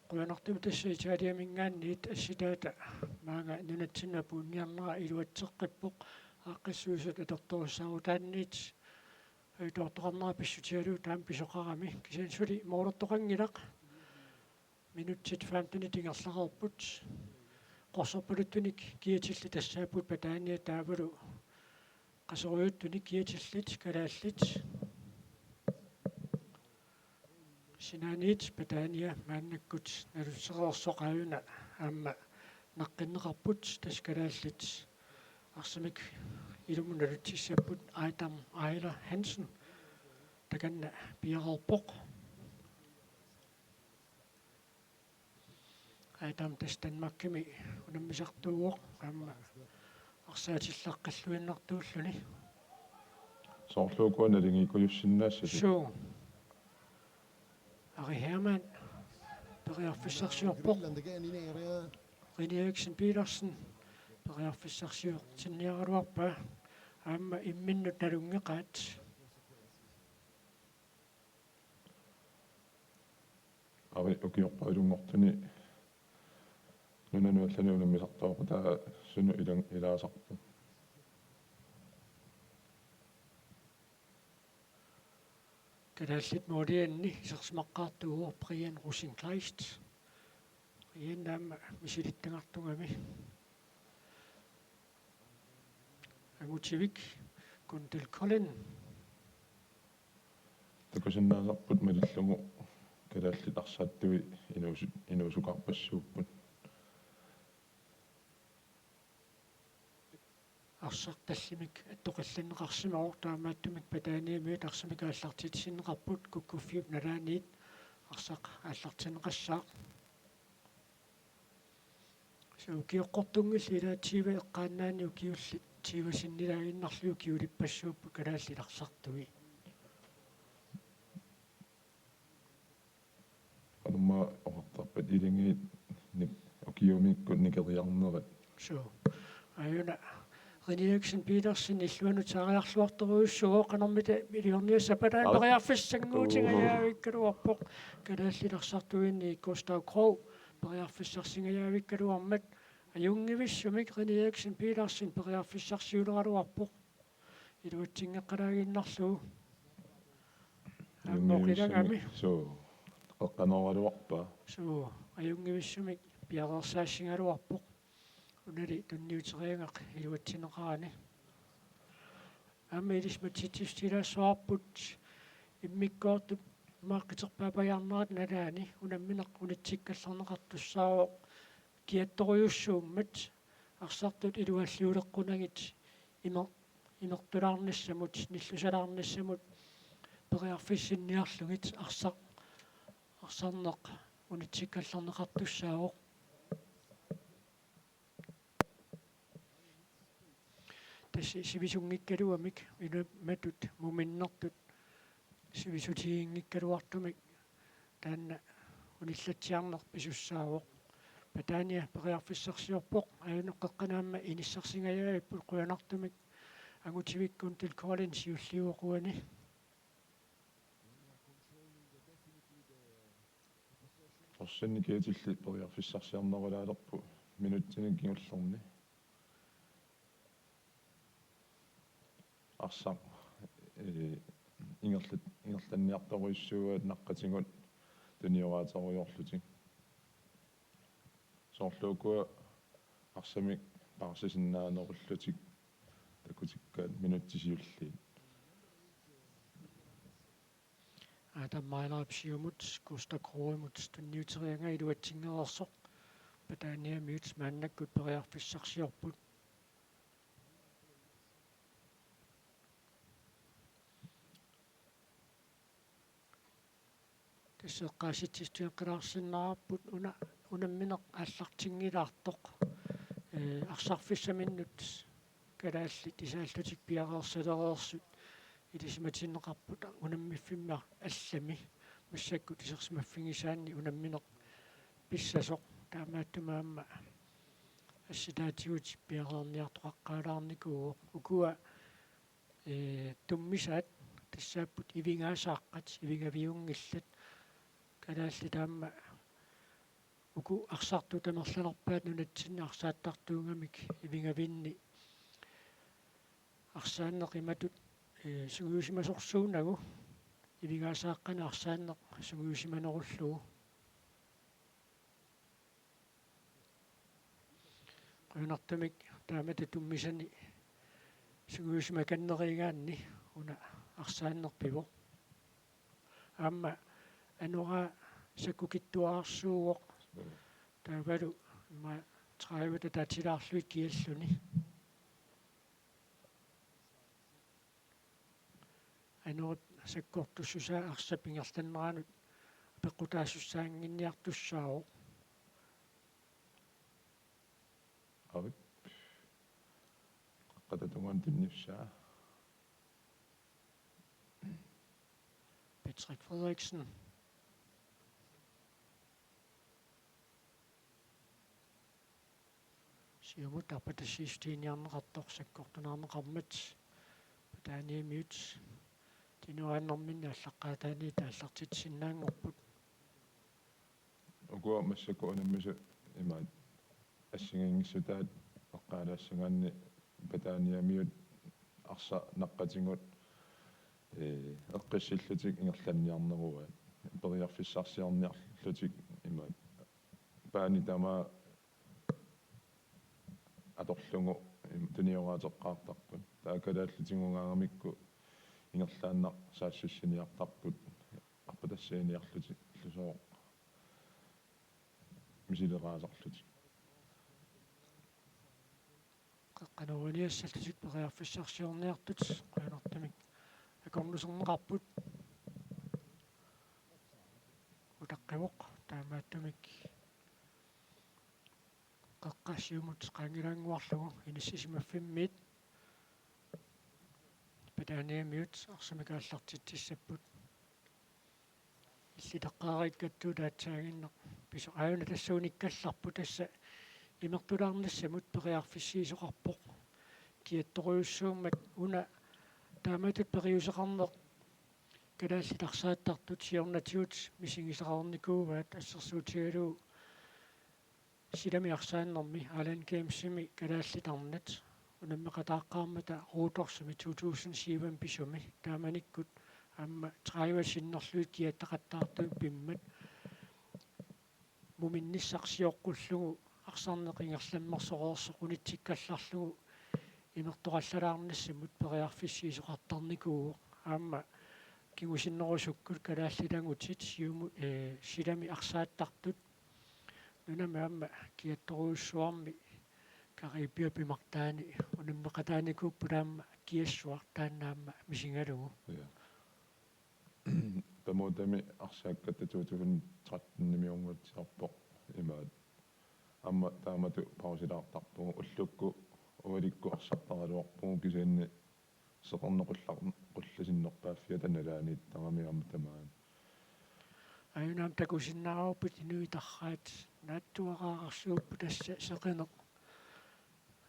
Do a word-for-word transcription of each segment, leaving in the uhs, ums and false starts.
Qujanartumik tassa Italiaminngaanniit assitaata maanga nunatsinnut apuunniarnera iluatseqqippoq, aaqqissuisut atortorussaarutaanniit ajutoortoqarnera pissutigalugu taama pisoqarami. Kisianni suli målertoqanngilaq. Minutsit femtenit ingerlareerput. Qorsorpaluttunik kiatillit tassaapput Padania taavalu qasorujuttunik kiatillit kalaallit. Sinaaniit Padania maannakkut nalutsereersoq aajuna aamma naqqinneqarput, tassa kalaallit arsamik ilumut nalutsissapput. Adam Ejler Hansen takanna piareerpoq. Adam tassa Danmarkimi unammisartuuvoq, aamma arsaatillaqqilluinnartuulluni. Soorlu ukua naligiikkujussinnaassasoq. Suu. Ari Hermann periarfissarsiorpoq. René Eriksen Petersen periarfissarsiortinniaraluarpaa. Aamma imminnut nalunngeqaat. Ari ukiorpalunngortuni nunanut allanut unammisartuaqqutaasunut ilan-, ilaasarpoq. Kalaallit målianni isersimaqqaartuuvoq Brian Rosenkleist. Brian aamma misilittagartugami. Angutivik Kundel Kolen. Takusinnaasarput malillugu kalaallit arsaattui inuusu-, inuusukarpassuupput. Arsaq tallimik attoqillanneqarsimavoq, taamaattumik Padaniamiut arsamik aallartitsineqarput, kukkuffiup nalaaniit arsaq aallartinneqassaaq. Suu, ukioqqortunngillat, ilaatigut eqqaannaani ukiullit tyve sinnilaaginnarlugit ukiulippassuupput kalaallit arsartui. Qanormaa oqartarpat, ilagit nik-, ukiumiikkut nikeriarnerat. Suu. Aajuna René Eriksen Petersen illuanut taariarluartorujussuuvoq, qanormita iliorniassappat, aamma periarfissannguutigajaavikkaluarpoq. Kalaallit arsartuinnit Gustav Krogh periarfissarsingajaavikkaluarmat, ajunngivissumik René Eriksen Petersen periarfissarsiuleraluarpoq iluatsinngeqqalaaginnarlugu. Aamma oqilagami. Suu, qeqqanooraluarpaa. Suu, ajunngivissumik piareersaassingaluarpoq. Unali tunniuteriagaq iluatsinneqarani. Aamma ilisimatitsissutigilaassavarput immikkoortut imaaqqiterpaapajaarnerat nalaani unammineq unitsikkallarneqartussaavoq kiattorujussuummat, arsartut ilualliuleqqunagit imer-, imertulaarnissamut, nillusalaarnissamut periarfissinniarlugit arsaq, arsarneq unitsikkallarneqartussaavoq. Tassa sivisunngikkaluamik, inuit matut muminnertut sivisutiginngikkaluartumik taanna unillatsiarneq pisussaavoq. Padania periarfissarsiorpoq, aajuna qeqqanut aamma inissarsingajavipput qujanartumik. Angutivik Kundel Kolen siulliuvoq uani. Orsinni kiatillit periarfissarsiornerulaalerput minutsini kingullerni. Arsaq, ee, ingerlat-, ingerlanniartorujussuuaat naqqatigut tunioraaterujoorlutik. Soorlu ukua arsamik paarsisinnaanerullutik takutikkaat minutsit siulliit. Adam Meilerip siumut Gustav Krogimut tunniuteriaraa iluatsinngereersoq. Padaniamiut maannakkut periarfissarsiorput. Tassa eqqaassitsissutigeqqilaarusinnaavarput una-, unammineq aallartinngilaartoq. Ee, arsarfissaminnut kalaallit isaallutik piareersalereersut ilisimatinneqarput unammiffimmi allami, massakkut isersimaffigisaanni unammineq pissasoq, taamaattumik aamma assitaatigut piareerniartoqaqqaalaarnikuuvoq. Ukua, ee, tummisaat tassaapput ivigaasaaqqat, ivigaviunngillat, kalaallit aamma Uku arsartut amerlanerpaat nunatsinni arsaattartuugamik ivigavinni arsaanneq imatut, ee, sungiusimasorsuunagu, ivigaasaaqqani arsaanneq sungiusimanerullugu. Qujanartumik taamatut tummisani sungiusimakannerugaanni una arsaanneq pivoq. Aamma anoraa sakkukittuararsuuvoq. Taavalu immaqa tredive ataatsilaarlugit kialluni. Anorip sakkortussusaa arsap ingerlaneranut peqqutaasussaannginniartussaavoq. Avik. Qaqqata tungaanut tunniussaa. Patrick Frederiksen. Siumut arpatassiissutiginninniarneqartoq sakkortunaarneqarmat Pataniamiut tunuaannarminni aallaqqaataaniit aallartitsisinnaanngorput. Ukua massakkut unammisut imaat assigiinngissutaat eqqaalaassagaanni Pataniamiut arsaq naqqatigut, ee, eqqissillutik ingerlanniarnerugaat. Periarfissarsiorniarlutik imaat paani tamaat atorlugu im-, tunioraateqqaartarput. Taava kalaallitigungaagamikku ingerlaannaq saassussiniartarput arpatassiiniarlutik illusooq misileraasarlutik. Qeqqanooriniassallutik periarfissarsiorniartut qujanartumik akornuserneqarput. Utaqqivoq taamaattumik. Qeqqa siumut qaangilaannguarlugu inissisimaffimmiit Pataniamiut arsamik aallartitsissapput. Illiteqqaariikkattuut aatsaaginnaq pisoq aajuna tassa unikkallarpoq tassa imertulaarnissamut periarfissiisoqarpoq. Kiattorujussuummat una taamatut periuseqarneq kalaallit arsaattartut siornatigut misigisaqarnikuuaat assersuutigalugu silami arsaannermi Island Gamesimi kalaallit arnat unammeqataaqqaarmata Rhodorsimi to tusind syv pisumi taamanikkut aamma tredive sinnerlugit kiattaqattaartumik pimmat muminnissaq sioqqullugu arsarneq ingerlammersoreersoq unitsikkallarlugu imertoqallalaarnissamut periarfissiisoqartarnikuuvoq aamma kingusinnerusukkut kalaallit angutit siumut, ee, silami arsaattartut nunami aamma kiattorujussuarmi Caribia pimartaani unammeqataanikuupput aamma kiassuaq taanna aamma misigalugu. Ja. Bermudami arsaakkatta to tusind tretten-imi unguatsiarpoq imaat. Aamma taamatut pausilaartarpugut ullukkut ualikkut arsartaraluarpugut kisianni seqernuqullar-, qullasinnerpaaffiata nalaaniittarami aamma tamaani. Aajuna aamma takusinnaavarput inuit arraat naatsuaraarsuupput tassa seqineq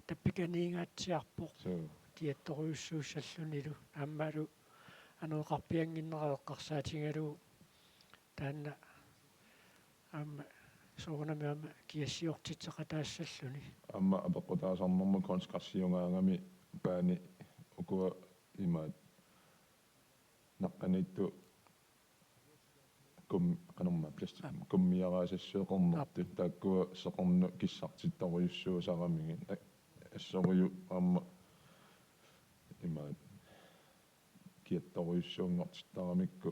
tappikaniingaatsiarpoq. Suu. Kiattorujussuussallunilu aammalu anoreqarpiannginnera eqqarsaatigalugu taanna aamma soorunami aamma kiassiortitseqataassalluni. Aamma apeqqutaasarnermut kunstgræsiugaangami paani ukua imaat naqqaniittut kum-, qanormaa plastik, aap, kummiaraasassuit qernertut, aap, taakkua seqernup kissartittorujussuusaramigit. A-, assorujuk aamma imaat kiattorujussuunngortittaramikku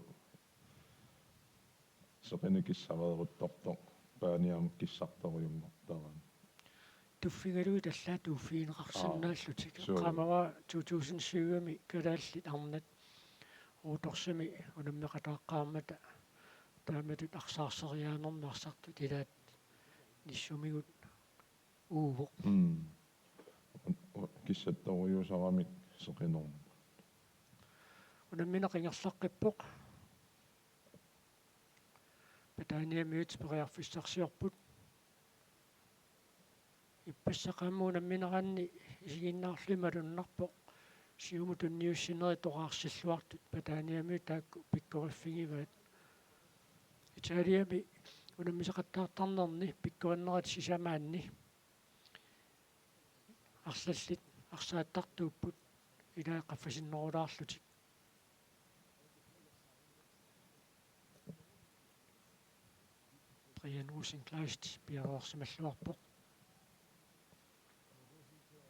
seqineq kissareeruttortoq paani aamma kissartorujunngortarami. Tuffigalugit allaat tuuffigineqarsinnaallutik. Aa, suu. Qaamava to tusind syv-imi kalaallit arnat Rhodorsimi unammeqataaqqaarmata taamatut arsaarseriaanermi arsartut ilaat nissumigut uuvoq. Mm. U-, u-, kissattorujuusaramik seqinermut. Unammineq ingerlaqqippoq. Pataniamiut periarfissarsiorput. Ippassaq aamma unammineranni isiginnaarluni malunnarpoq. Siumut tunniussinerit toqqaarsilluartut Pataniamiut taakku pikkoriffigivaat. Italiami Unammisaqattaartarnerni pikkorinnerat sisamaanni arlallit arsaattartuupput, ilaa qaffasinnerulaarlutik. Brian Rosenkleist piareersimalluarpoq.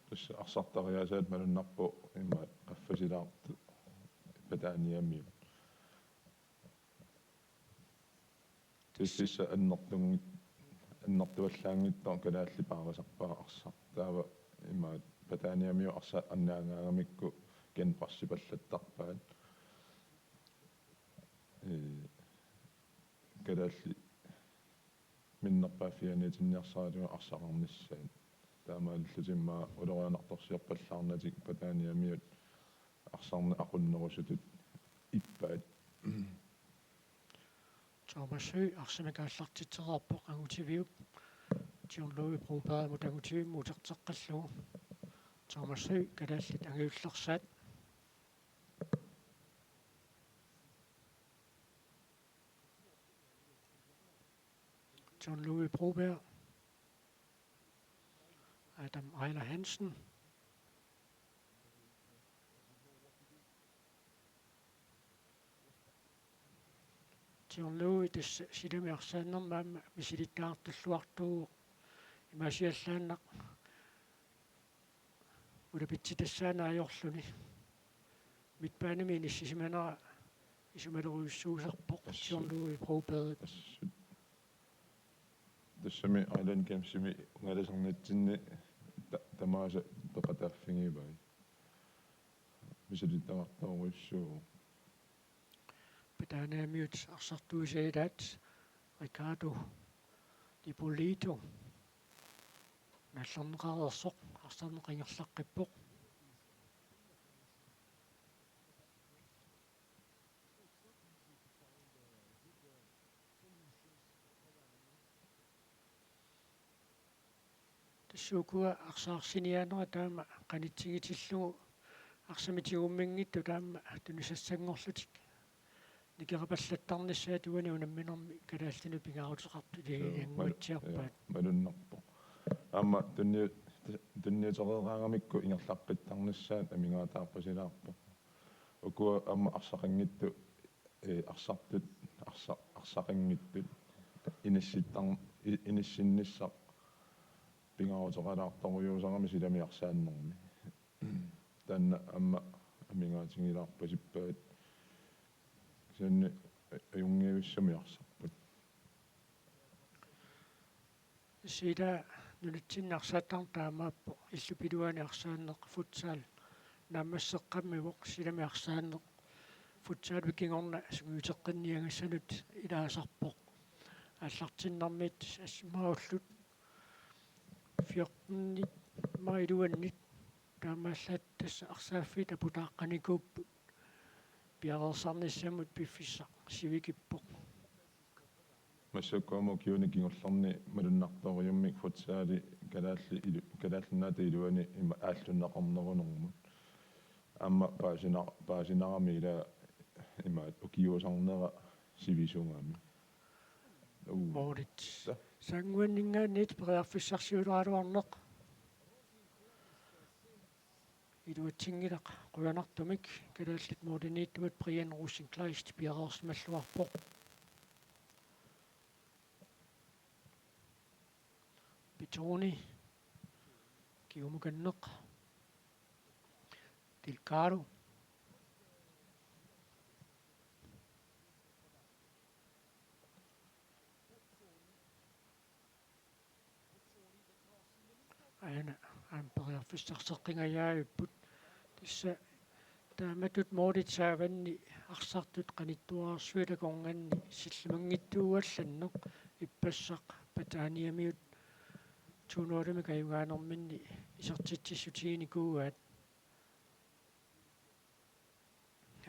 Tassa arsartariaasaat malunnarpoq imaat qaffasilaartut Pataniamiut. Tassa annertunngit-, annertuallaanngitsoq kalaallit paarisarpaat arsaq. Taava imaat Pataniamiut arsaq annaagaangamikku genbrændspallattarpaat. Ee, kalaallit minnerpaaffianiitinniarsaralugu arsaqarnissaat. Taamaalillutik immaqa ulorianartorsiorpallaarnatik Pataniamiut arsarneq aqunnerusutut ippaat. Thomas Høegh arsamik aallartitsereerpoq angutiviup John Louis Brobergimut angutivimmut uterteqqillugu. Thomas Høegh, kalaallit angajullersaat. John Louis Broberg. Adam Ejler Hansen. John Louis tassa silami arsaannermi aamma misilittagartulluartuuvoq, imaasiallaannaq ulapitsitassaanut ajorluni. Midtbanemi inissisimanera isumalerujussuusarpoq. Assut. John Louis Broberg. Assut. Tassami Island Gamesimi ungalasarnitsinni ta-, tamaasa peqataaffigivai. Misilittagartorujussuuvoq. Pataniamiut arsartuisa ilaat Ricardo Di Polito naallerneqareersoq, arsarneq ingerlaqqippoq. Tassa ukua arsaarsiniaanerat taama qanitsigitillugu arsamik tigumminngitsut taama tunisassanngorlutik nikerapallattarnissaat uani unamminermi kalaallinut pingaaruteqartut. Suu, mal-, ilanngaatsiarpaat. Ja, malunnarpoq. Aamma tunniu-, tunniutereeraangamikku ingerlaqqittarnissaat amigaataarpasilaarpoq. Ukua aamma arsaqanngitsut, ee, arsartut, arsa-, arsaqanngitsut inissittar-, i-, inissinnissaq pingaaruteqalaartorujussuuarami silami arsaannermi. Taanna aamma amigaatigilaarpasippaat. Kisianni a-, ajunngivissamik arsarput. Siila nunatsinni arsaattarneq taamaappoq, illup iluani arsaanneq futsal naammasseqqammivoq, silami arsaanneq futsalip kingorna sungiuteqqinniagassanut ilaasarpoq. Aallartinnermiit assimmaullut fjortenit maani iluanni taamaallaat tassa arsaaffiit aputaaqqanikuupput, piareersarnissamut piffissaq sivikippoq. Massakkut aamma ukiuni kingullerni malunnartorujummik futsali kalaallit ilu-, Kalaallit Nunaata iluani ima aallunneqarnerunermut. Aamma paasina-, paasinarami ila imaat ukiuusarnera sivisugami. Uu. Moorit. Sa? Sannguanninngaanniit periarfissarsiuleraluarneq. Iluatsinngilaq qujanartumik, kalaallit mooliniittumut Brian Rosenkleist piareersimalluarpoq. Petroni, kingumukanneq, Del Caro. Aana aamma periarfissarseqqingajaavipput. Tassa taamatut moolit saavanni arsartut qanittuararsuit akornanni sillimanngitsuugallanneq ippassaq Pataniamiut to nul-imik ajugaanerminni isertitsissutiginikuugaat.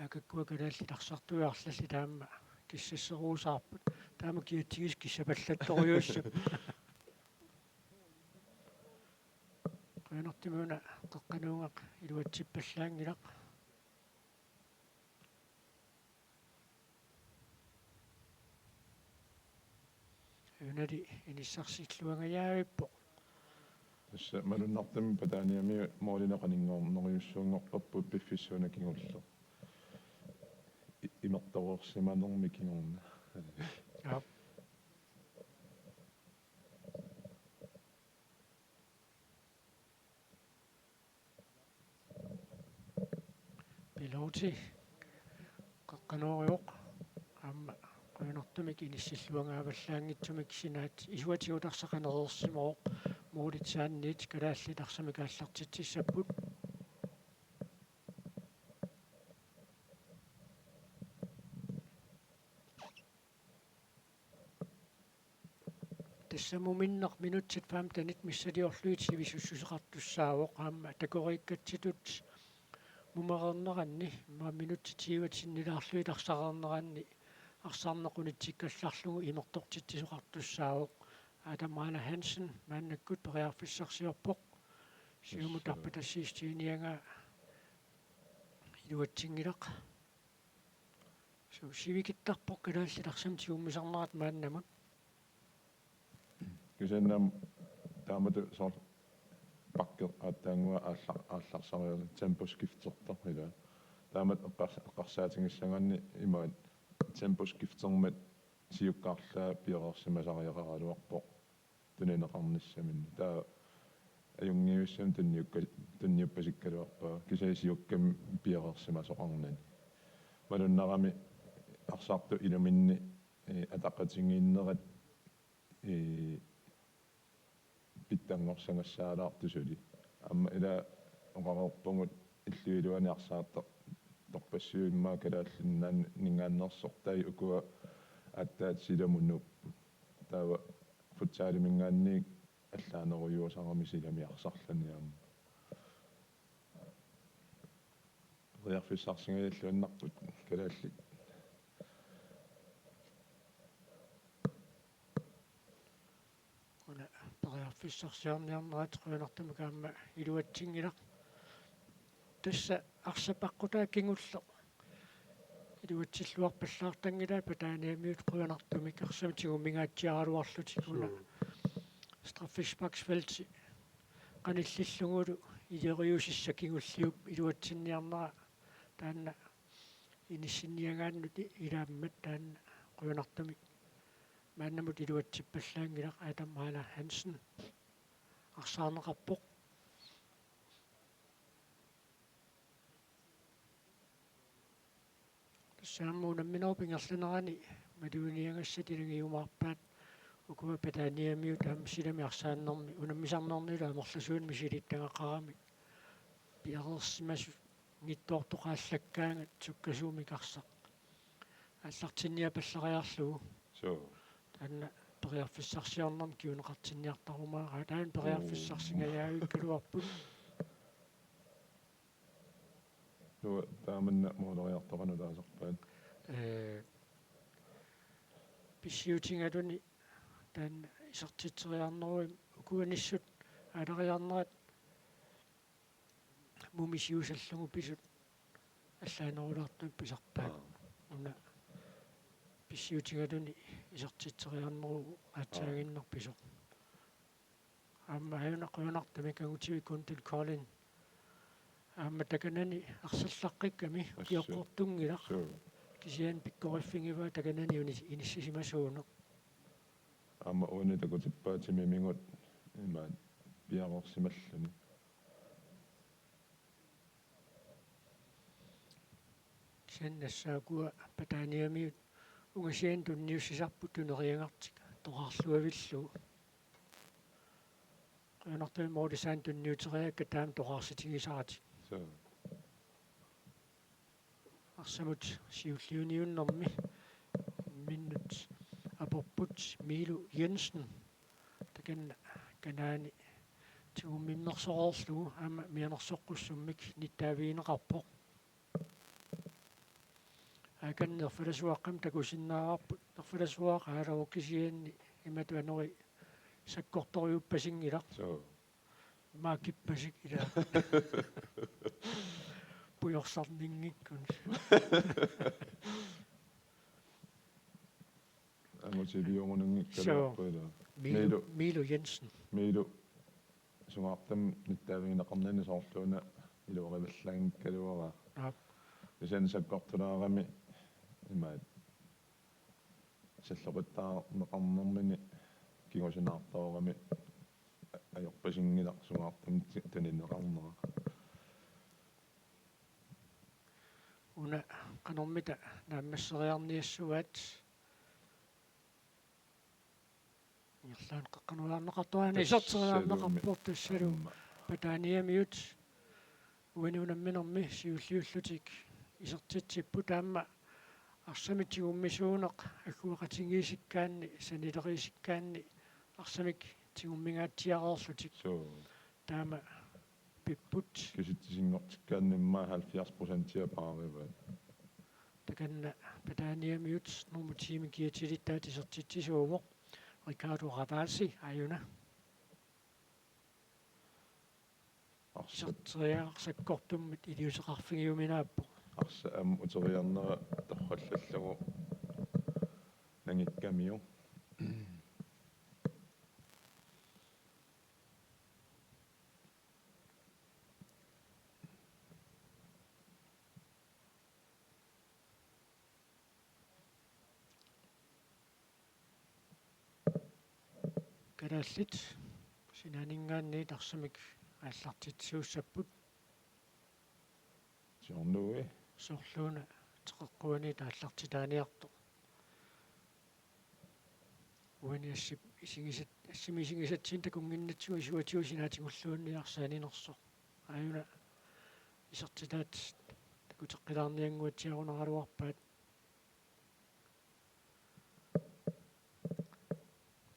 Aakakkua kalaallit arsartuit arlallit taama kissasseruusaarput. Taama kiatsigisut kissapallattorujussuupput. Qujanartumik una qeqqanuugaq iluatsippallaanngilaq. Ajunali inissarsilluangajavippoq. Tassa malunnartumik Pataniami målineq qaninngornerujussuunngorparput piffissaq una kingulleq. I-, imertoreersimanermi kingorna. Aap. Pilooti qeqqanoorivoq, aamma qujanartumik inissilluangaavallaanngitsumik sinaat isuatigut arsaq qanereersimavoq, målitsaanniit kalaallit arsamik aallartitsissapput. Tassa muminneq minutsit femtenit missiliorlugit sivisussuseqartussaavoq, aamma takoriikkatsitut mumereerneranni immaqa minutsit tyvet sinnilaarlugit arsareerneranni arsaarneq unitsikkallarlugu imertortitsisoqartussaavoq. Adam Ejler Hansen maannakkut periarfissarsiorpoq. Siumut arpatassiissutigiinnarniagaa iluatsinngilaq. Suu, sivikittarpoq kalaallit arsamik tigummisarnerat maannamut. Kisianni aamma taamatut soorlu bakki aatsaannguaq aallar-, aallarsariarlugu temposkiftertoq ilaa. Taamatut eqqars-, eqqarsaatigissagaanni imaat temposkiftermat siukkarlaa piareersimasariaqaraluarpoq tunineqarnissaminnik. Taava ajunngivissamik tunniukka-, tunniuppasikkaluarpaa, kisianni siukkami piareersimasoqarnani. Malunnarami arsaartut iluminni, ee, ataqatigiinnerat, ee, pitsanngorsagassalaartut suli. Aamma ila oqareerpugut illup iluani arsaartar-, tarpassuit immaqa Kalaallit Nunaanni-, Nunaanneersortai ukua aatsaat silamut nuupput. Taava futsaliminngaanniit allaanerujussuusarami silami arsarluni aamma. Periarfissarsingajalluinnarput kalaallit. Una periarfissarsiorniarnerat qujanartumik aamma iluatsinngilaq. Tassa arsap aqqutaa kingulleq iluatsilluarpallaartanngilaa, Pataniamiut qujanartumik arsamik tigummingaatsiaraluarlutik. Una straffesparksfelti qanillillugulu ileriusissaq kingulliup iluatsinniarnera taanna inissinniagaannut ilaammat taanna qujanartumik maannamut iluatsippallaanngilaq. Adam Ejler Hansen arsaarneqarpoq. Tassa aamma unamminerup ingerlanerani maluginiagassat ilagiumaarpaat ukua Pataniamiut aamma silami arsaannermi unammisarnernilu amerlasuunik misilittagaqaramik piareersimasunngitsoortoqaallakkaangat sukkasuumik arsaq aallartinniapallariarlugu. Suu. Taanna periarfissarsiornermi kinguneqartinniartarumaaraa, taanna periarfissarsingajavikkaluarput. Suu, taamanna måleriartoq qanoq taasarpaat? Ee, pissiutigaluni taanna isertitseriarneruvoq, ukuanissut aalariarnerat mumisiusallugu pisut allaanerulaartumik pisarpaat. Aap. Una pissiutigaluni isertitseriarneruvoq aatsaaginnaq pisoq. Aamma ajuna qujanartumik angutip Kundal Kolding aamma takanani arsalaqqikkami. Assut. Ukioqqortunngilaq. Suu. Kisianni pikkoriffigivaa takanani uni-, inissisimasuuneq. Aamma uani takutippaa timimigut imaat piareersimalluni. Kisianni tassa ukua Pataniamiut ungasianik tunniussisarput tuneriagartik toqqarluavillugu. Qujanartumik målip saanut tunniuteriarakku taama toqqarsitigisaratik. Suu. Arsamut siulliuniunnermi imminnut aporput Miilu Jensen. Takanna kanaani tigummimmersoreerlugu aamma mianersoqqussummik nittaavigineqarpoq. Aakani nerfalasuaqqamik takusinnaavarput, nerfalasuaq aalarukkisianni imatut anori sakkortorujuuppasinngilaq. Suu. Maakkippasik ila. Pujorsarninngikkuni. Angutiviugunanngikkaluarput ilaa. Miilu, Miilu. Miilu Jensen. Miilu sungaartumik nittaavigineqarnini soorluuna iluarivallaanngikkaluaraa. Aap. Kisianni sakkortulaarami imaat salloqittaarneqarnermini kingusinnaartoorami ajorpasinngilaq sungaartumik ti-, tunineqarnera. Una qanormita naammasseriarniassuaat? Ingerlaannaq qeqqanoriarneqartoq aana. Tassalu iserteriarneqarpoq tassalu. Aamma. Pataniamiut uani unamminermi siulliullutik isertitsipput aamma arsamik tigummisuuneq agguaqatigiissikkaanni sanileriissikkaanni arsamik tigummingaatsiareerlutik. Suu. Taama pipput. Kisitsisinngortikkaanni immaqa halvfjerds procentia paarivaat. Takanna Pataniamiut nummer ti-mi kiatilittaat isertitsisuuvoq Ricardo Ravasi aajuna. Arsa- Iserteriaraq sakkortummik iliuuseqarfigiuminaappoq. Arsaq aamma uteriarnera torrallallugu nangikkamiuk. Kalaallit sinaaninngaanniit arsamik aallartitsisuussapput. Siornui. Soorluuna teqeqquaniit aallartitaaniartoq. Uani assip isigisat-, assimi isigisatsinni takunnginnatsigu isuatigut sinaatigulluunniit arsaaninersoq. Aajuna isertitaat takuteqqilaarniannguatsiarunaraluarpaat.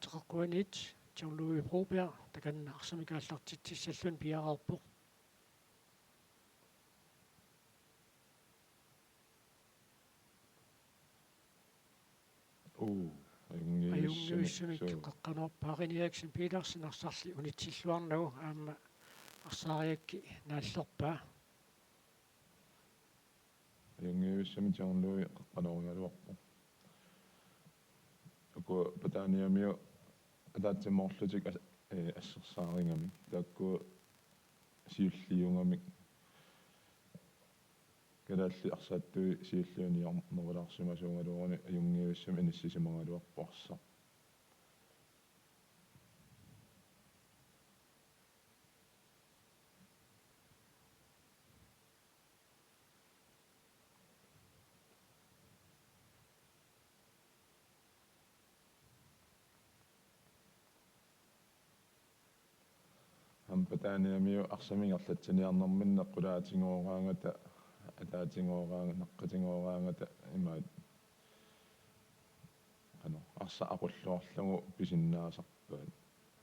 Teqeqquaniit John Louis Broberg takanna arsamik aallartitsissalluni piareerpoq. Uu, ajunngivissumik. Ajunngivissumik, suu. Qeqqanoorpoq Rene Eriksen Petersen arsarli unitsilluarnagu aamma arsaariakkit naallerpaa. Ajunngivissumik John Louis qeqqanoorigaluarpoq. Uku Pataniamiut ataatsimoorlutik as-, ee, assersaarigamik. Taakku siulliugamik. Kalaallit arsaattui siulliuniarnerulaarsimasuugaluaruni ajunngivissumik inissisimagaluarpoq arsaq. Aamma Pataniamiut arsamik ingerlatsiniarnerminni qulaatigooraangata, ataatigooraangata, naqqatigooraangata imaat. Qanoq, arsaq aqulluarlugu pisinnaasarpaat.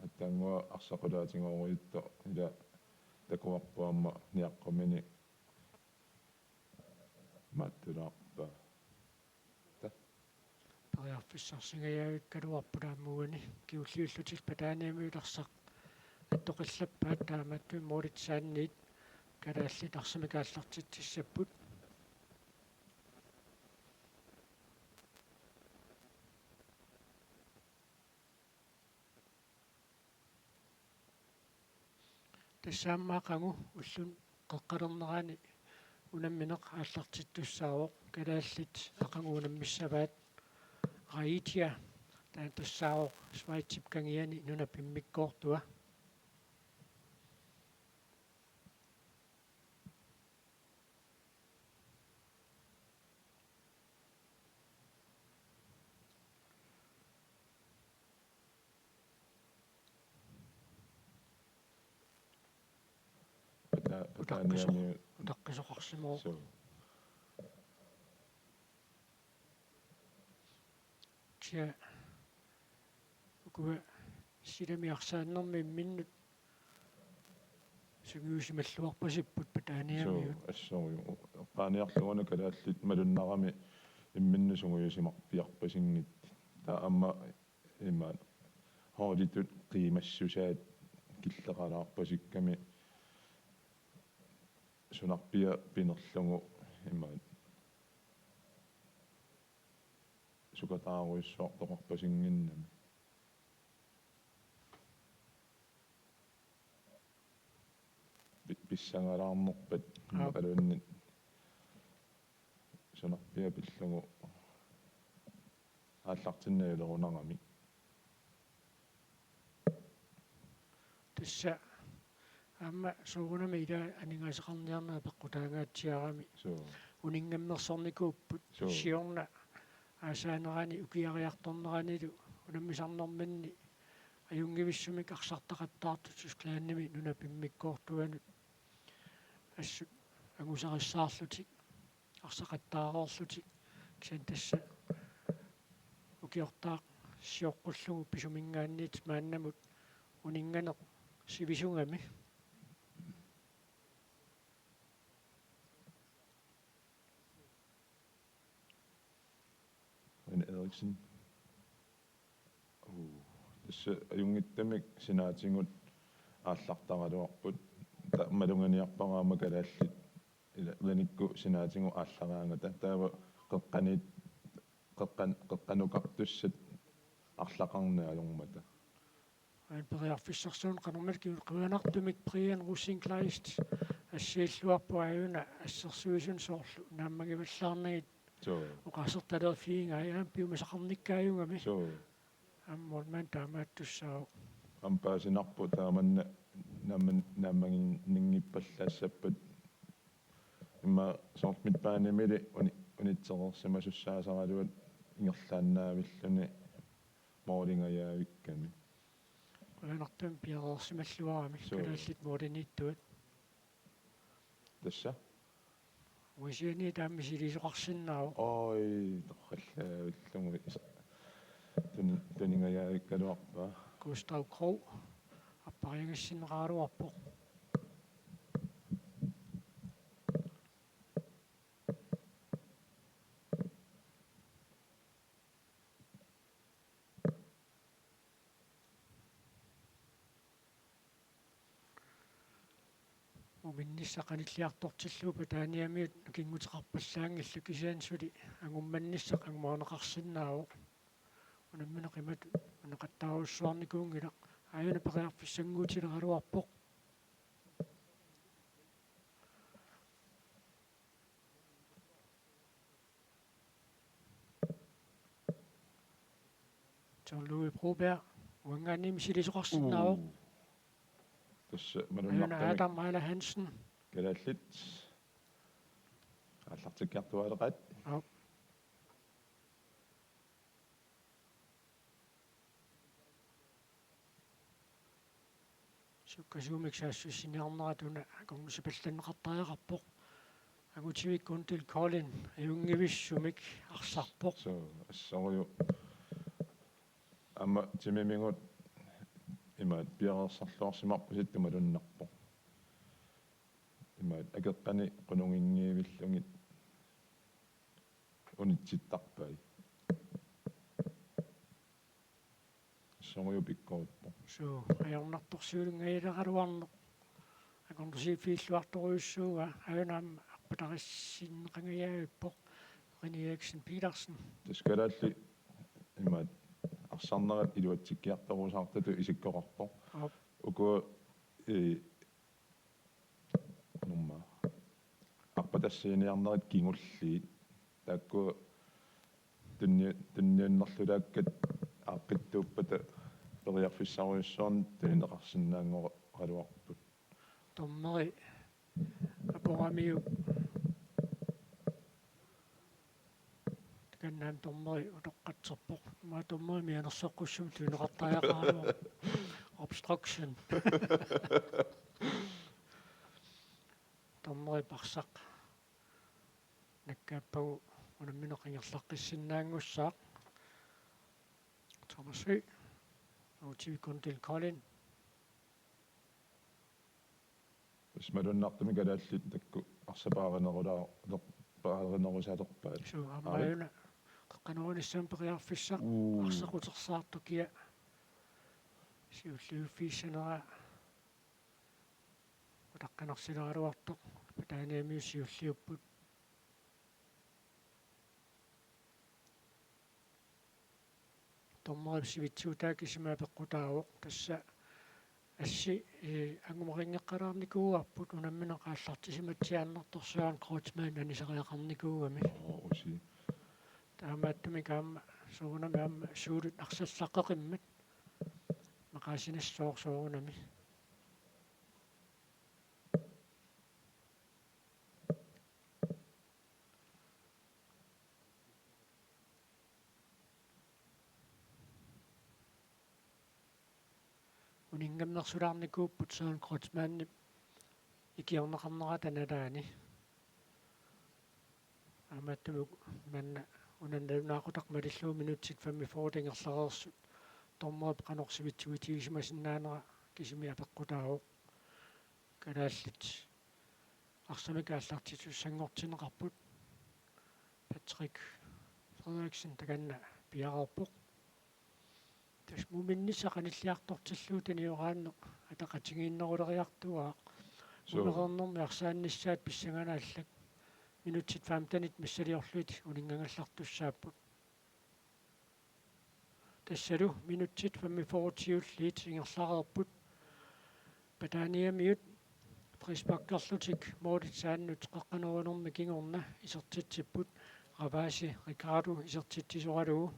Aatsaannguaq arsaq qulaatigoorujuttoq ila takuarput aamma niaqqumini maattulaarpaa. Ta. Periarfissarsingajavikkaluarput aamma uani. Kingulliullutik Pataniamiut arsaq attoqillappaat, taamaattumik målitsaanniit kalaallit arsamik aallartitsissapput. Tassa aamma aqagu ulluni qeqqalernerani unammineq aallartittussaavoq, kalaallit aqagu unammissavaat Haitia, taanna tassaavoq Schweizip kangiani nunap immikkoortua. Pata-, Pataniami. Utaqqisoq-, utaqqisoqarsimavoq. Suu. Kia. Ukua silami arsaannermi imminnut sungiusimalluarpasipput Pataniamiut. Suu, assorujuk. Eqqaaniarluguna kalaallit malunnarami imminnut sungiusimarpiarpasinngitsut. Taava aamma imaat holditut qiimassusaat killeqalaarpasikkami sunarpiaq pinerlugu imaat. sukataarujussuartoqarpasinnginnami. Pi-, pissangalaarnerpat Aap. Immaqaluunniit sunarpiaq pillugu aallartinnajulerunarami. Tassa aamma soorunami ila aningaasaqarniarneq peqqutaangaatsiarami. Suu. Uninngammersornikuupput. Suu. Siorna aasaanerani ukiariartorneranilu unammisarnerminni ajunngivissumik arsartaqattaartut Tysklandimi nunap immikkoortuanut assut angusarissaarlutik arsaqattaareerlutik, kisianni tassa ukiortaaq sioqqullugu pisuminngaanniit maannamut uninnganeq sivisugami. Rene Eriksen. Uu, tassa ajunngitsumik sinaatigut aallartaraluarput. Ta-, malunnarniarpara aamma kalaallit ila-, ilanikkut sinaatigut aallaraangata. Taava qeqqaniit-, qeqqan-, qeqqanukartussat arlaqarneq ajormata. Aana periarfissarsuuneq qanormita ki-, qivianartumik Brian Rosing-Kleist assiilluarpoq aajuna assersuisunut soorlu naammagivallaarnagit. Suu. Oqaasertaleerfigiga aajuna piumasaqarnikkaajugami. Suu. Aamma maanna taamaattussaavoq. Aamma paasinarpoq taamanna naamman-, naammaginninngippallaassappata. Immaqa soorlu midtbanimili uni-, unitsereersimasussaasaraluat ingerlaannaavilluni målingajaavikkami. Qujanartumik piareersimalluarami. Suu. Kalaallit måliniittuat. Tassa? Uisiani taama misiliisoqarsinnaavoq. Oi, torrallavillugu is-, tuni-, tuningajaavikkaluarpaa. Gustav Krog, appariagassinneqaraluarpoq. Uminnissaq qanilliartortillugu Pataniamiut nukinguteqarpallaanngillat, kisianni suli angummannissaq angumaaneqarsinnaavoq. Unammineq imatut uneqattaarujussuarnikuunngilaq. Aajuna periarfissannguutileraluarpoq. John Louis Broberg, uanngaanniit misiliisoqarsinnaavoq. Uu. Tassa aajuna malunnartumik Adam Ejler Hansen. Kalaallit aallartikkiartuaaleqaat. Aap. Sukkasuumik saassussiniarnerat una akornusipallanneqartariaqarpoq. Angutivik Guntil Kolding ajunngivissumik arsarpoq. Suu, assorujuk. Aamma timimigut imaat piareersarluarsimarpasittoq malunnarpoq. Imaat akeqqani qunuginngiivillugit unitsittarpai. Soruju pikkorippoq. Suu, ajornartorsiulinngajaleqaraluarneq. Akornusiiffigilluartorujussuuvoq, aajuna aamma arpatarissinneqangajaavippoq, Rene Eriksen Petersen. Tassa kalaallit imaat arsarnerat iluatsikkiartorusaartutut isikkoqarpoq. Aap. Uku i Numma. Arpatassiiniarnerit kingulliit. Taakku tunni-, tunniunnerlutaakkat aaqqittuuppata periarfissarujussuarnik tunineqarsinnaanngoraluarput. Dommeri aporamiuk. Takanna aamma dommeri utoqqatserpoq. Immaqa dommeri mianersoqqussummik tunineqartariaqaraluarpoq. Obstruction. Dommeri parsaq nakkaappagu unammineq ingerlaqqissinnaanngussaaq. Thomas Høegh. Angutimi Guntil Kolding. Tassa malunnartumik kalaallit taakku arsaq paarinerulaa-, paarinerusalerpaat. Suu, aamma. Arit. Aajuna qeqqanoornissamut periarfissaq. Uu. Arsaq utersaartoq kia siulliuffigissanera utaqqinarsileraluartoq, Pataniamiut siulliupput. Dommerip sivitsuutaa kisimi apeqqutaavoq. Tassa assi, eh, angumerinngeqqalaarnikuuarput unammineq aallartisimatsiaannartoq Søren Kreutzmann anisariaqarnikuugami. Aa, usi. Taamaattumik aamma soorunami aamma suulut arsallaqqeqimmat maqaasinassooq soorunami. Uninngammersulaarnikuupput Søren Kreutzmannip ikiorneqarnerata nalaani. Aammaattumik manna una nalunaaqutaq malillugu minutsit femogfyrre ingerlareersut dommerip qanoq sivitsuutigisimasinnaaneraa kisimi apeqqutaavoq. Kalaallit arsamik aallartitussanngortinneqarput. Patrick Frederiksen takanna piareerpoq. Tassa muminnissaq qanilliartortillugu tunioraanneq ataqatigiinneruleriartuaaq. Suu. Mumereernermi arsaannissaat pissanganarlak minutsit femtenit missiliorlugit uninngagallartussaapput. Tassalu minutsit femogfyrre-tiulliit ingerlareerput. Padaniamiut frisparkerlutik målit saannut qeqqanooraluarnermi kingorna isertitsipput, Ravasi Ricardo isertitsisoralugu.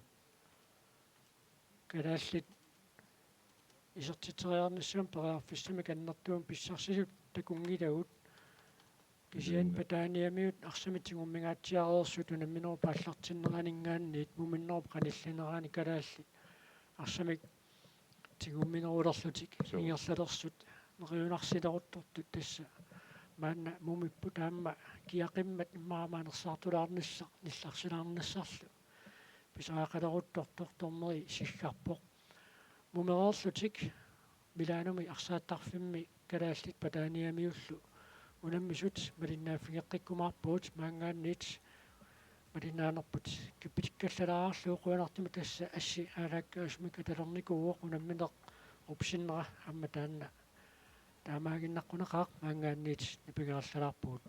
Kalaallit isertitseriarnissamut periarfissamik annertuumik pissarsisut takunngilagut. Kisianni Padaniamiut arsamik tigumminngatsiareersut unamminerup aallartinneraninngaanniit muminnerup qanillinerani kalaallit arsamik tigumminerulerlutik ingerlalersut neriunarsileruttortut tassa maanna mumipput aamma kiaqimmat immaqa aamma anersaartulaarnissaq nillarsilaarnissarlu pisariaqaleruttortoq dommeri siggarpoq. Mumereerlutik Milanumi arsaattarfimmi kalaallit Padaniamiullu unammisut malinnaaffigeqqikkumaarpugut maanngaanniit malinnaanerput kipitikkallalaarlugu qujanartumik tassa assi aalaakkaasumik atalernikuuvoq unammineq upsinnera aamma taanna taamaaginnaqquneqaaq maanngaanniit nipangerallalaarpugut.